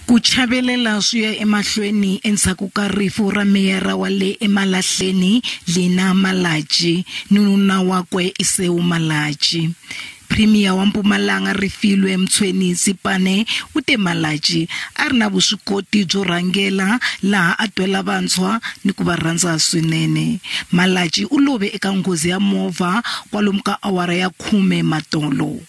Ku chavelela swi ya emahlweni endzhaku ka rifu ra meyara wa le Emalahleni Lina Malatji ni nuna wakwe Iseu Malatji. Premier wa Mpumalanga Refilwe Mtsweni Tsipane u te Malatji a ri na vuswikoti byo rhangela laha a twela vantshwa ni ku va rhandza swinene. Malatji u love eka nghozi ya movha kwalomu ka awara ya 10 matolo.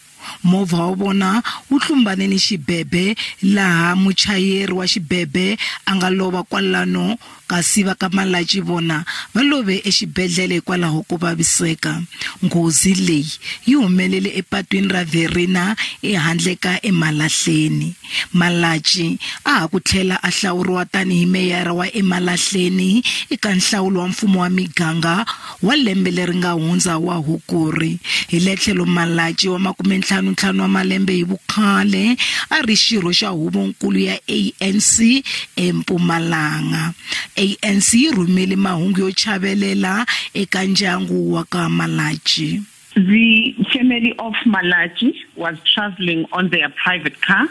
Movha wa vona wu tlumbane ni xibebe laha muchayeri wa xibebe a nga lova kwalano kasi va ka Malatji vona va love exibedhlele hikwalaho ko vaviseka. Nghozi leyi yi humelele epatwini ra Verina ehandle ka Emalahleni. Malatji a ha ku tlhela a hlawuriwa tanihi meyara wa Emalahleni eka nhlawulo wa mfumo wa miganga wa lembe leri nga hundza wa Hukuri. Hi le tlhelo Malatji wa 55 wa malembe hi vukhale a ri xirho xa huvonkulu ya ANC eMpumalanga. ANC yi rhumele mahungu yo chavelela eka ndyangu wa ka Malatji. The family of Malatji was traveling on their private car,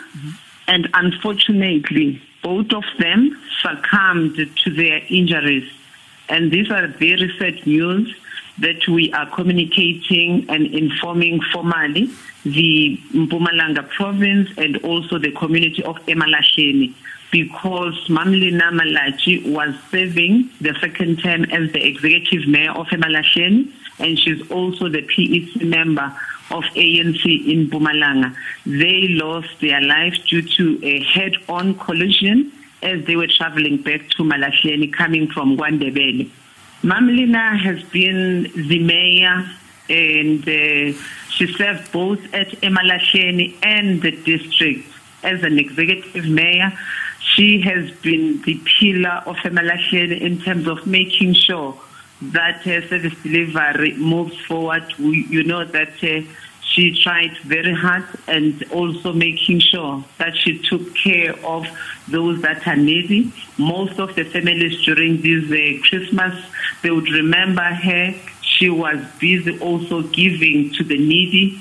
and unfortunately, both of them succumbed to their injuries. And these are very sad news that we are communicating and informing formally the Mpumalanga province and also the community of Emalahleni, because Mamlina Malatji was serving the second term as the executive mayor of Emalahleni, and she's also the PEC member of ANC in Mpumalanga. They lost their life due to a head-on collision as they were traveling back to Malahleni coming from KwaNdebele. Mamlina has been the mayor, and she served both at Emalahleni and the district as an executive mayor. She has been the pillar of Emalahleni in terms of making sure that service delivery moves forward. You know that she tried very hard, and also making sure that she took care of those that are needy. Most of the families during this Christmas, they would remember her. She was busy also giving to the needy.